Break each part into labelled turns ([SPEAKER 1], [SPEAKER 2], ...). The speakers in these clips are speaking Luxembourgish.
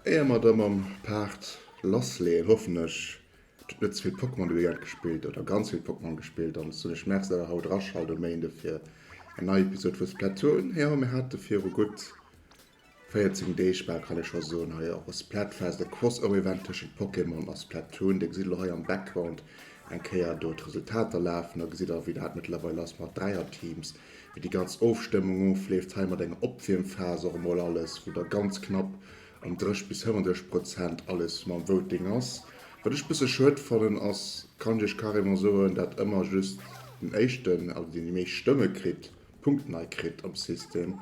[SPEAKER 1] Éier mer da mam Part lassleeën, hoffen ech dir hutt net ze vill Pokémon de Weekend gespillt oder ganz vill Pokémon gespillt an ech soen iech Merci dat der haut eraschalt um Méinde fir eng nei Episode vu Splatoon. Jo, mir hate viru gutt 14 Deeg bal kann ee scho soen hei och e Splatfest, e Crossover-Event tëschent Pokémon a Splatoon. Dir gesitt elo hei am Background eng Kéier do d'Resultater lafen. Da gesitt der wéi dat mëttlerweil ass mat Dräierteams, wéi déi ganz Ofstëmmung ofleeft. Hei mat enger Opwiermphas och emol alles, wou da ganz knapp ëm 30 bis 35 Prozent alles mam Voting ass. Wat ech bësse schued fannen ass, kann ech iech carrément soen, dat ëmmer just den éischten, also deen déi meescht Stëmme kritt, Punkten hei kritt am System.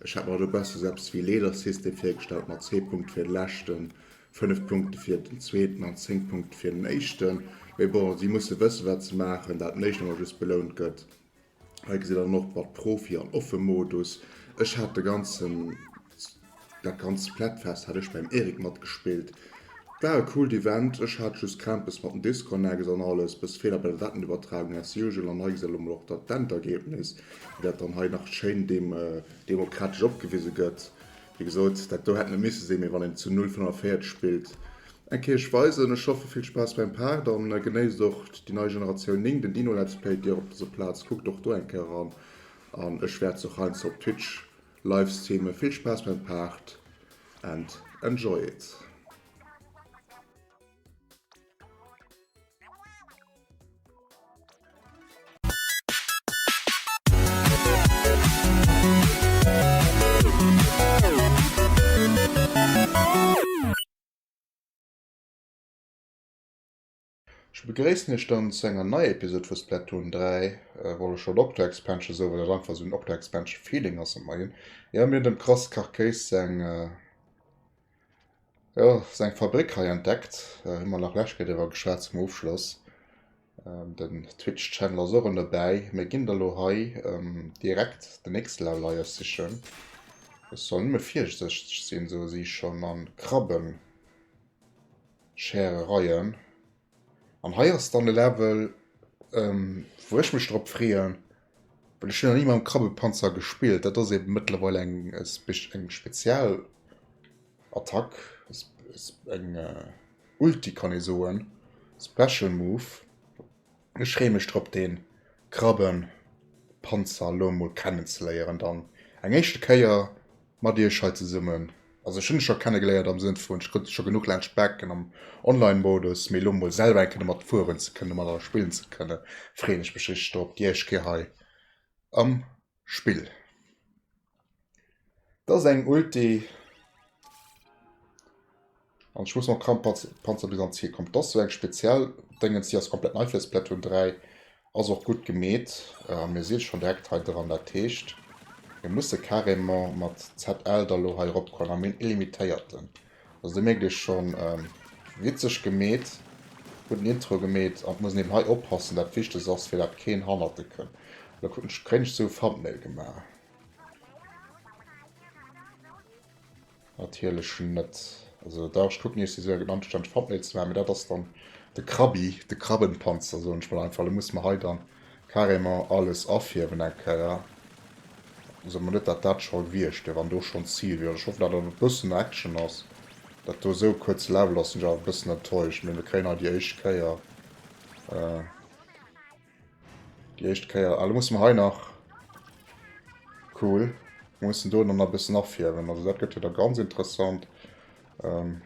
[SPEAKER 1] Ech hat mer do besser sou eppes wéi Leader-System virgestallt mat 10 Punkte fir de leschten, 5 Punkte fir den zweeten an 10 Punkte fir den éischten. Mee bon, si musse wëssen, wat se maachen, dat den éischten ëmmer just belount gëtt. Hei gesitt der dann och mat Profi an Offe-Modus. Ech hat de ganzen, dat ganzt Splatfest hat ech beim Eric matgespillt. War e coolt Event, ech hat just Krämpes mat den Disconnects an alles, bëss Feeler bei der Datenübertragung as usual an hei gesäit elo mol och dat d'Endergebnis, wéi dat dann hei nach schéin dem demokratesch opgewise gëtt. Wéi gesot, dat do hätt net misse sinn, mee wann een zu 0,45 spillt, eng Kéier ech weisen. Ech hoffe vill Spaass beim Part an genéisst och déi nei Generatioun 9, den Dino Let's Play dir op dëser Plaz, kuckt och do eng Kéier eran an ech wäert se och heiansdo op Twitch livestreamen. Vill Spaass beim Part and enjoy it! Ech begréissen iech dann zu enger neier Episode vu Splatoon 3. Wollt ech schon Octo Expansion soen, well dat einfach esou en Octo Expansion Feeling ass wat mer hunn. Jo, mir hunn dem Krass Carcase seng Jo, seng Fabrik hei entdeckt. Hu mer nach lescht Kéier driwwer geschwat zum Ofschloss. Den Twitch Channel ass och en dobäi. Mir ginn da lo hei direkt den nächste Level hei ersichen. Ech soll nëmme virsichteg sinn, sou si schonn an Krabbenscherereien. An hei ass dann e Level, wou ech mech drop freeën, well ech hunn nach ni mam Krabbepanzer gespillt. Dat ass eben mëttlerweil eng eng spezial Attack, eng Ulti kann ee soen, Special Move. Ech freeë mech drop dee Krabbepanzer elo emol kennenzeléieren dann eng éischte Kéier mat iech hei zesummen. Also ech hunn e scho kennegeléiert am Sënn vun ech krut scho genuch laanscht d'Baken am Online-Modus, mee elo mol selwer eng Kéier domat fueren ze kënnen, domadder spillen ze kënnen, freeën ech mech richteg drop déi éischt Kéier hei am Spill. Dat ass eng Ulti. An ech muss mam Krabbenpanzer bis an d'Ziel kommen. Dat ass sou eng speziell Déngens, déi ass komplett nei fir Splatoon 3. Ass och gutt gemeet. A mir si schonn direkt hei dran. Dat heescht, mir musse carrément mat ZL da lo hei eropkommen. A mir hunn illimitéierten. Also do mierkt ee schonn, witzeg gemeet, gudden Intro gemeet. An et muss een eben hei oppassen, dat wichtegst ass, fir dat keen hannert e kënnt. Da kucken ech, kréien ech sou e Thumbnail gemaach. Natierlech net. Also dach, ech kucken iech se esou anstänneg Thumbnail ze maachen, mee dat ass dann de Krabby, de Krabbenpanzer, soen ech mol einfach. Lo musse mer hei dann carrément alles afierwen eng Kéier. Soe mer net, dat dat scho gewiescht wier, wann do schonn d'Zil wier. Ech hoffen, dat dat e bëssen Action ass. Dat do esou e kuerze Level ass, sinn ech awer e bëssen enttäuscht. Mee mir kréien hei déi éischt Kéier. Déi éischt Kéier. Ah, lo musse mer hei nach. Cool. Mir mussen do dann nach e bëssen afierwen. Also dat gëtt jo da ganz interessant. Ähm,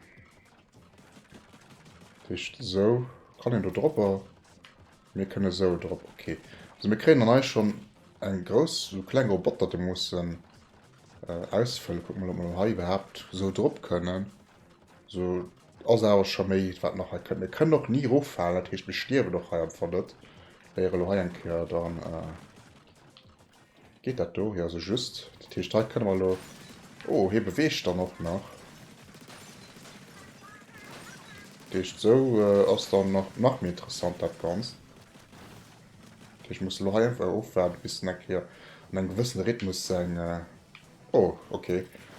[SPEAKER 1] dat heescht esou. Kann een do dropper? Mir kënne esou drop. Okay. Also mir kréien dann hei schonn eng grouss, sou kleng Roboter, déi mussen äh, ausfëllen. Kucke mol, ob mer hei iwwerhaapt esou drop kënnen. Sou ass awer scho méi wat nach hei kënnt. Mir kënnen och ni eroffalen, dat heescht mir stierwen och hei einfach net. Léiere lo hei eng Kéier dann geet dat do jo sou just. Dat heescht hei kënne mer lo, oh hie beweegt dann och nach. Dat heescht sou ass dann nach nach méi interessant dat Ganzt. Dat heescht mir musse lo hei einfach ofwaarde bis en eng Kéier an engem gewëssene Rhythmus seng Oh, ok.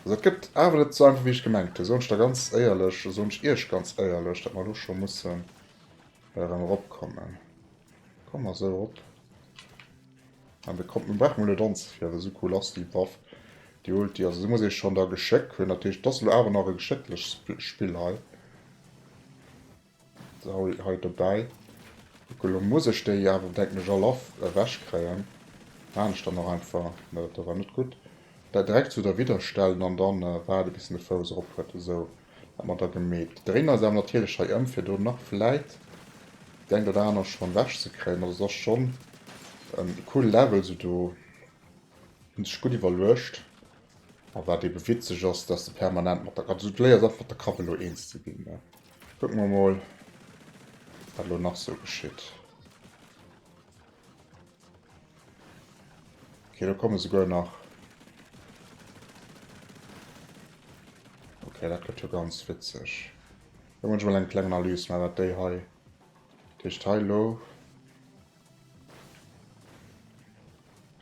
[SPEAKER 1] Also dat gëtt awer net sou einfach wéi ech gemengt hunn, soen ech der ganz éierlech, soen ech iech ganz éierlech, datt mer elo scho mussen erëm eropkommen. Komm mer sou erop. An de kommt, mir brauche mol net anzefrieren, sou cool ass déi Waff. Déi Ulti, also do muss ee schonn da Geschéck hunn. Dat heescht, et ass elo awer nach e geschécklecht Spill hei. Hei dobäi. Kucke lo muss ech déi awer denken ech all ewech kréien. Maan ech dann och einfach, ne dat do war net gutt. Dat direkt sou derwidder stellen an dann waarde bis en de Fouss erop huet. Esou hat mer da gemeet. Dréinen eis awer natierlech hei ëm fir do nach vläit déi eng oder aner schonn ewech ze kréien. Also et ass schonn en coole Level sou do. Hunn sech gutt iwwerluecht. A wat ebe witzeg ass, dass de permanent mat der, also du léiers einfach mat der Krabbe elo eens ze ginn, ne? Kucke mer mol, wat elo nach sou geschitt. Okay, do komme souguer nach. Okay, dat gëtt jo ganz witzeg. Da muss ech mol eng kleng Analys maachen, wat déi hei, dat heescht hei elo.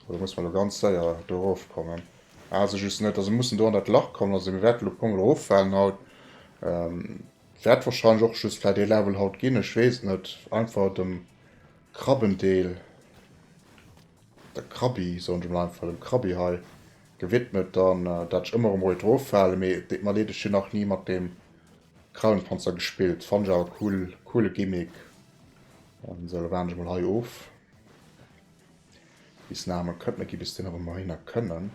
[SPEAKER 1] Do muss mer elo ganz séier do erof kommen. Ah, se just net, also mussen do an dat Lach kommen. Also mir wäerten elo e puer mol eroffalen haut. Ähm, wäert wahrscheinlech och just vläit ee Level haut ginn, ech weess et net. Einfach dem Krabbendeel, der Krabbi, soen ech emol einfach, dem Krabbi hei gewidmet dann, dat ech ëmmer erëm wollt eroffalen. Mee et deet mer leed, ech hunn nach ni mat deem Krabbenpanzer gespillt. Fannen ech awer cool, coole Gimmick. Sou, elo waarden ech emol hei of. Bis Namen kënnt, mir gi bis den erëm heihinner kënnen.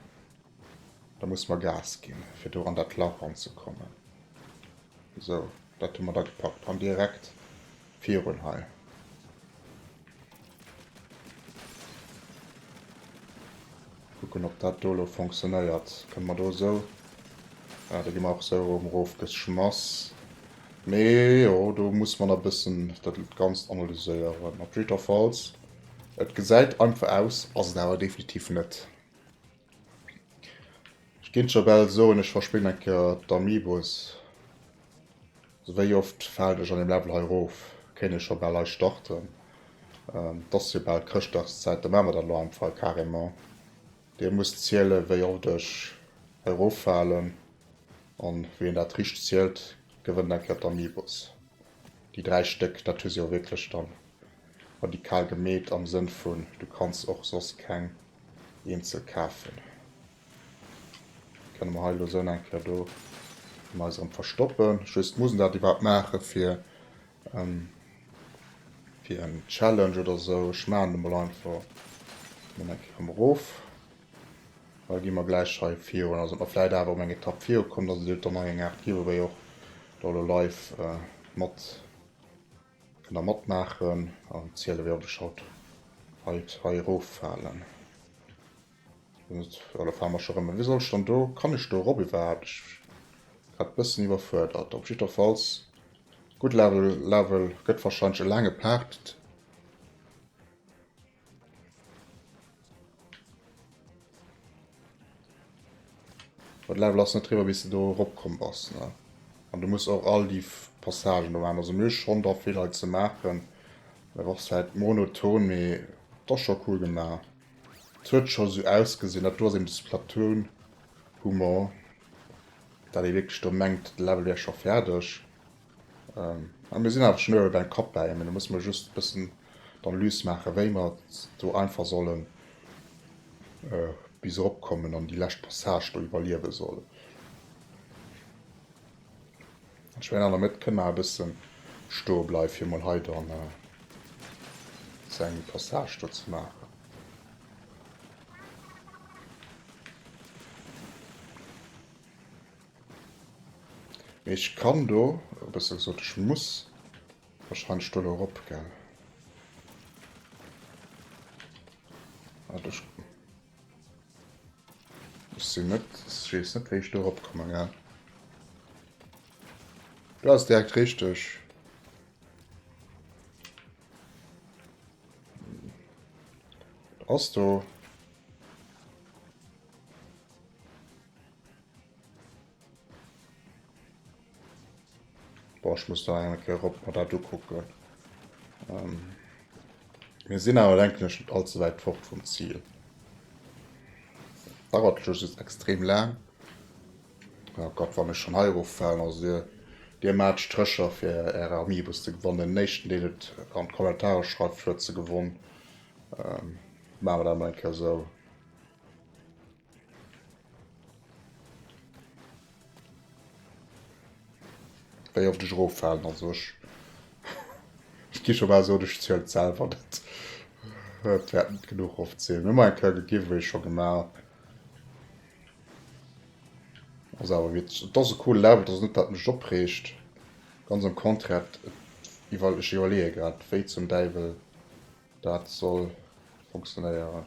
[SPEAKER 1] Da musse mer Gas ginn, fir do an dat Lach eranzekommen. Sou, dat hu mer da gepackt. An direkt virun hei. Kucken, ob dat do elo fonctionnéiert. Kënne mer do esou... Ah, do gi mer och esou erëm erofgeschmass. Mee jo, do muss mer nach e bëssen dat Ganzt analyséieren. Op jiddwerfalls, et gesäit einfach aus, ass et awer definitiv net. Ech géint scho bal soen, ech verspillen eng Kéier d'Amiibos. Also wéi oft falen ech an deem Level hei erof? Kéint ech scho bal hei starten. Et ass jo bal Chrëschtdagszäit, da maache mer dat elo einfach carrément. Dir musst zielen, wéi oft ech hei eroffalen. An wien dat richteg zielt, gewënnt eng Kéier d'Amiibos. Déi 3 Stéck, dat hu se jo wierklech dann radikal gemeet am Sënn vun, du kanns och soss keng eenzel kafen. Kënne mer hei elo esou eng Kéier do eis erëm verstoppen. Just muss en dat iwwerhaapt maache fir fir en Challenge oder esou. Ech maachen et emol einfach. Kommen eng Kéier erëm erof. Da gi mer gläich hei virun. Also mer vläit awer um eng Etapp virukommen, dass et et dann nach eng Aart Giveaway och do elo live mat kënnt der matmaachen an ziele wéi oft ech haut hei hei eroffalen. Oder fale mer scho rëm. Wéi soll ech dann do, kann ech do erop iwwerhaapt? Ech grad bëssen iwwerfuerdert. Op jiddwerfalls gutt Level, Level gëtt wahrscheinlech e laange Part. Well de Level ass net driwwer bis de do erop komm bass, ne? An du muss och all déi Passagen do maachen. Also mir hu schonn da vill hei ze maachen. Dat ass vläit monoton, mee et ass scho cool gemaach. Et huet scho sou ausgesinn, dat do ass eben de Splatoon Humor, dat ee wierklech do mengt de Level wär scho fäerdeg. A mir sinn awer schonn uewe beim Kapp bäi, mee do musse mer just e bëssen d'Analys maachen, wéi mer do einfach solle bis erop kommen an déi lescht Passage do iwwerliewe sollen. Ech mengen an der Mëtt kënne mer e bëssen stoe bleiwe fir mol hei dann sou eng Passage do ze maachen. Mee ech kann do, besser gesot ech muss wahrscheinlech do elo erop, gell? Ech sinn net, ech weess net wéi ech do erop kommen, gell? Du ass direkt richteg. Ass do. Boah, ich muss da eng Kéier erop mer dat ukucken. Ähm, mir sinn awer denken ech net allze wäit fort vum Ziel. Dauert just extrem laang. Oh Gott, wann ech schon hei eroffalen, also dir, dir maacht Strécher fir äre Amiibos ze gewannen. Den éischten deen et an d'Kommentarer schreift huet se gewonn. Ähm, maache mer dat mol eng Kéier esou. Wéi oft ech eroffalen, also ech ech gi scho bal soen, ech zielen et selwer net. Et wäert net genuch oft sinn. Mir hu mol eng Kéier e Giveaway scho gemaach. Ass awer witzeg. Et ass e coole Level, et ass net dat mech opreegt. Ganz am Contraire, et iwwer ech iwwerleeë grad wéi zum Däiwel dat soll funktionéieren.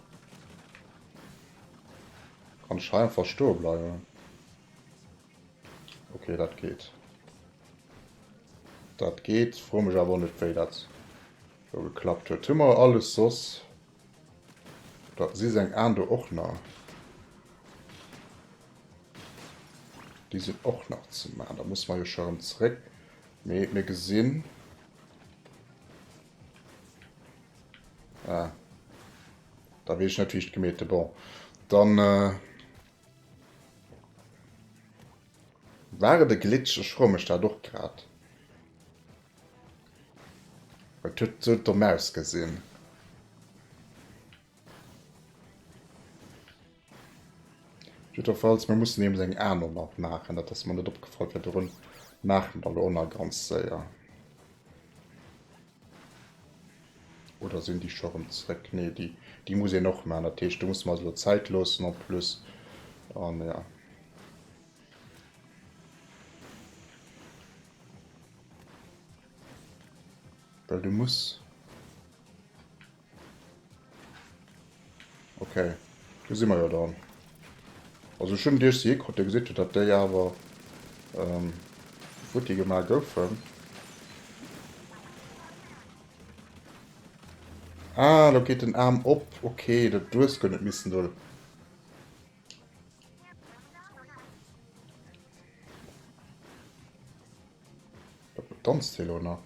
[SPEAKER 1] Kann ech hei einfach stoe bleiwen? Ok, dat geet. Dat geet. Froe mech awer och net wéi dat do geklappt huet. Hu mer alles soss? Dat si seng Aen do och nach. Déi sinn och nach ze maachen. Da musse mer jo scho erëm zeréck. Mee mir gesinn. Ah. Da weess ech net, wéi ech et gemeet hu. Bon, dann. Äh War et e Glitch? Ech froe mech dat och grad. Et huet sou domm ausgesinn. Jiddwerfalls, mir mussen eben eng aner nach maachen. Dat ass mer net opgefall virdrun. Maache mer elo nach ganz séier. Oder sinn déi scho rëm zréck? Nee, déi, déi muss een och maachen. Dat heescht, do musse mer eis elo Zäit loossen en plus. An ja. Well du muss. Okay, do si mer jo dann. Also ech hunn Iech se hikrut, Dir gesitt jo, datt déi awer ähm, futti gemaach goufen. Ah, do geet den Aarm op. Okay, dat du hues guer net missen do. Dat danzt hie lo nach.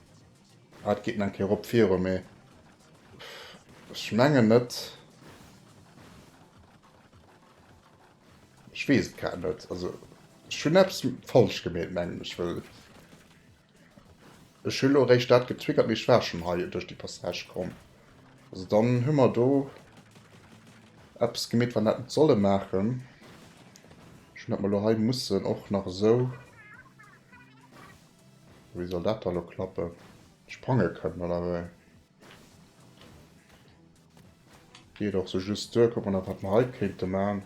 [SPEAKER 1] Ah, et geet nach eng Kéier erop viru, mee ech mengen net. Ech weess et grad net. Also ech hunn eppes falsch gemeet, mengen ech, well ech hu lo eréischt dat getriggert, mee ech war schonn hei duerch déi Passage komm. Also dann hu mer do eppes gemeet, wat mer hätten solle maachen. Ech hunn dat mer lo hei mussen och nach esou. Wéi soll dat da lo klappen? Sprange kënnen oder wéi? Geet och sou just duer. Kucke mer nach wat mer hei kéinte man.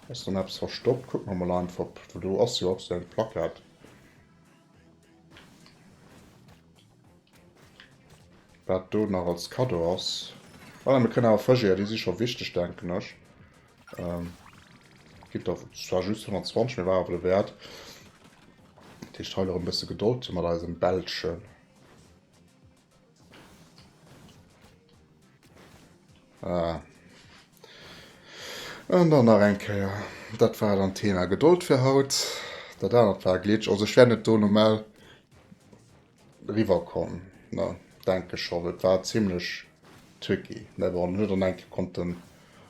[SPEAKER 1] Ass do nach eppes verstoppt? Kucke mer mol einfach op, well do ass jo och sou eng Plackett. Wat do nach als Kaddo ass. Voilà, mir kënnen awer Fëscheeër, déi si scho wichteg, denken ech. Ähm, gibt der zwar just 120, mee war awer de Wäert. Dat heescht hei nach e bësse Gedold hu mat eisem Bällchen. Ah. An dann nach eng Kéier. Dat war dann Thema Gedold fir haut. Dat anert war Glitch. Also ech wär net do normal riwwer komm, ne, denke scho, well et war zimlech tricky. Mä bon, huet dann eng Kéier konnte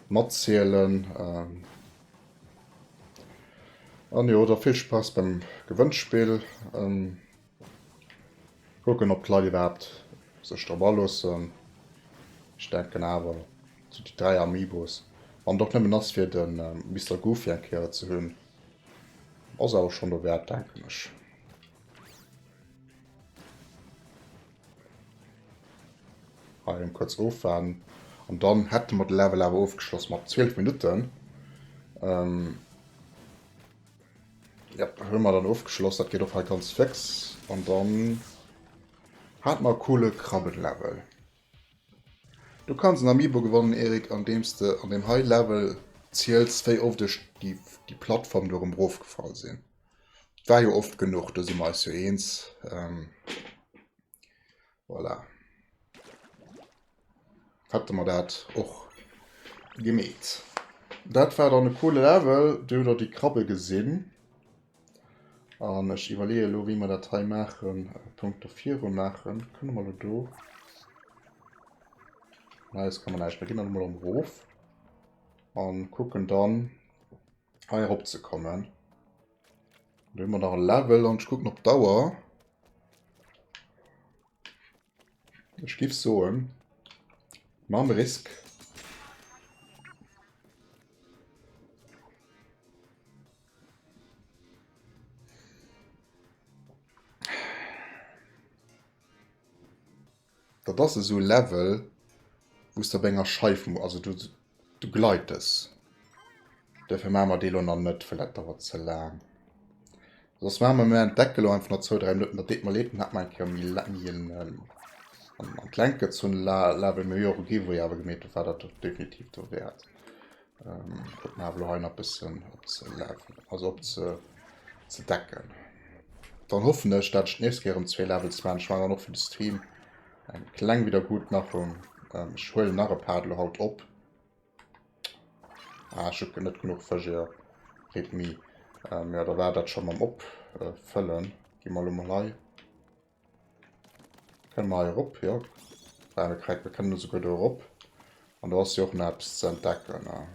[SPEAKER 1] matzielen. An jo, da vill Spaass beim Gewënnspill. Kucken, ob d'Leit iwwerhaapt sech drop aloossen. Ech denken awer, sou déi 3 Amiibos, wann et och nëmmen ass fir de Mister Goofy eng Kéier ze hunn, ass awer schonn dowäert, denken ech. Hei erëm kuerz ofwaarden an dann hätte mer de Level awer ofgeschloss mat 12 Minutten. Ähm, ja, hu mer dann ofgeschloss, dat geet och hei ganz fix an dann hat mer e coole Krabbenlevel. Du kanns en Amiibo gewannen Eric, andeems de an deem hei Level ziels wéi oft ech déi Plattform do erëm erofgefall sinn. War jo oft genuch, do si mer eis jo eens. Ähm, voilà. Hätte mer dat och gemeet. Dat war dann e coole Level. Dir hutt och déi Krabbe gesinn. An ech iwwerleeë elo, wéi mer dat hei maachen. Punkto viru maachen. Kënne mer elo do. Neis kann man näischt. Mir ginn dann emol erëm erof. An kucken dann hei erop ze kommen. Do hu mer nach e Level an ech kucken op d'Auer. Ech giff soen, mam Risk. Dat ass esou e Level, wou s de op enger Scheif, also du, du gleites. Dofir maache mer dee lo nach net, well dat dauert ze laang. Soss maache mer, mir entdecke lo einfach nach zwou, dräi Minutten. Dat deet mer leed, dann hat mer eng Kéier méi, méi en an d'Längt gezunn Level. Mir hu jo och e Giveaway awer gemeet, do war dat definitiv dowäert. Kucken mer awer lo hei nach e bëssen opzelevelen, also opzedecken. Dann hoffen ech, dat ech d'nächst Kéier erëm zwee Levels maachen. Ech maachen dann och fir de Stream eng kleng Wiedergutmachung. Ech huelen nach e Part elo haut op. Ah, ech hu net genuch Fëscheeër. Rip me. Jo, da war dat scho mam Opfëllen. Gi mer elo mol hei. Kënne mer hei erop? Jo. Ah, mir kréien, mir kënnen esouguer do erop. An do ass jo och nach eppes ze entdecken. Ah,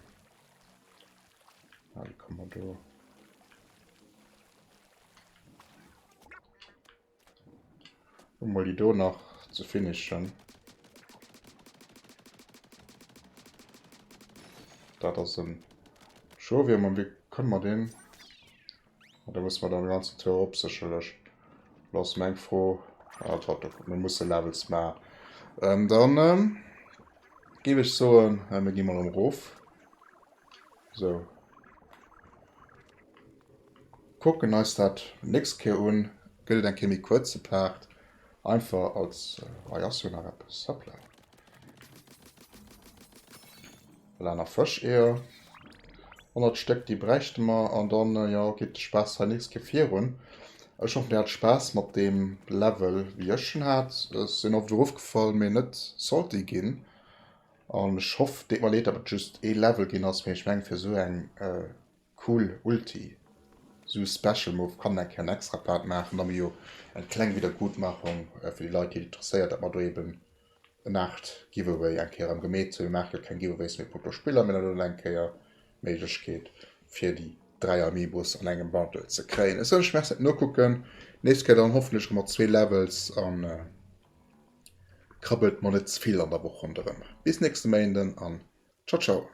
[SPEAKER 1] wéi komme mer do? Um mol déi do nach ze finishen. Dat ass en Schowierm. An wéi kënne mer deen? Da musse mer dann den ganzen Tour erop sécherlech. Lo ass meng Fro, ah, warte, mir musse Levels maachen. Ähm, dann ähm, géif ech soen, äh, mir gi mol erëm erof. So. Kucken eis dat nächst Kéier un. Gëtt et eng Kéier méi kuerze Part. Einfach als, hei ass jo nach eppes, hoppla. Aner Fëscheeër. 100 Stéck, déi bräichte mer. An dann, jo, geet de Spaass hei nächst Kéier virun. Ech hoffen, dir hat Spaass mat deem Level, wéi ech en hat. Ech sinn oft erofgefall, mee net salty ginn. An ech hoff, deet mer leed, datt et just ee Level ginn ass, mee ech mengen, fir esou eng cool Ulti, esou e Special Move, kann een eng Kéier en extra Part maachen. Da mir jo eng kleng Wiedergutmachung fir déi Leit, déi et interesséiert, datt mer do eben en Aart Giveaway eng Kéier erëm gemeet hunn. Mir maache jo keng Giveaways méi punkto Spiller, mee dann elo eng Kéier d'Méiglechkeet fir déi 3 Amiibos an engem Bundle ze kréien. Ech soen iech Merci fir d'Nokucken. Nächst Kéier dann hoffentlech erëm mat zwee Levels an krabbelt mer net ze vill an der Woch ronderëm. Bis nächste Méinden an ciao ciao.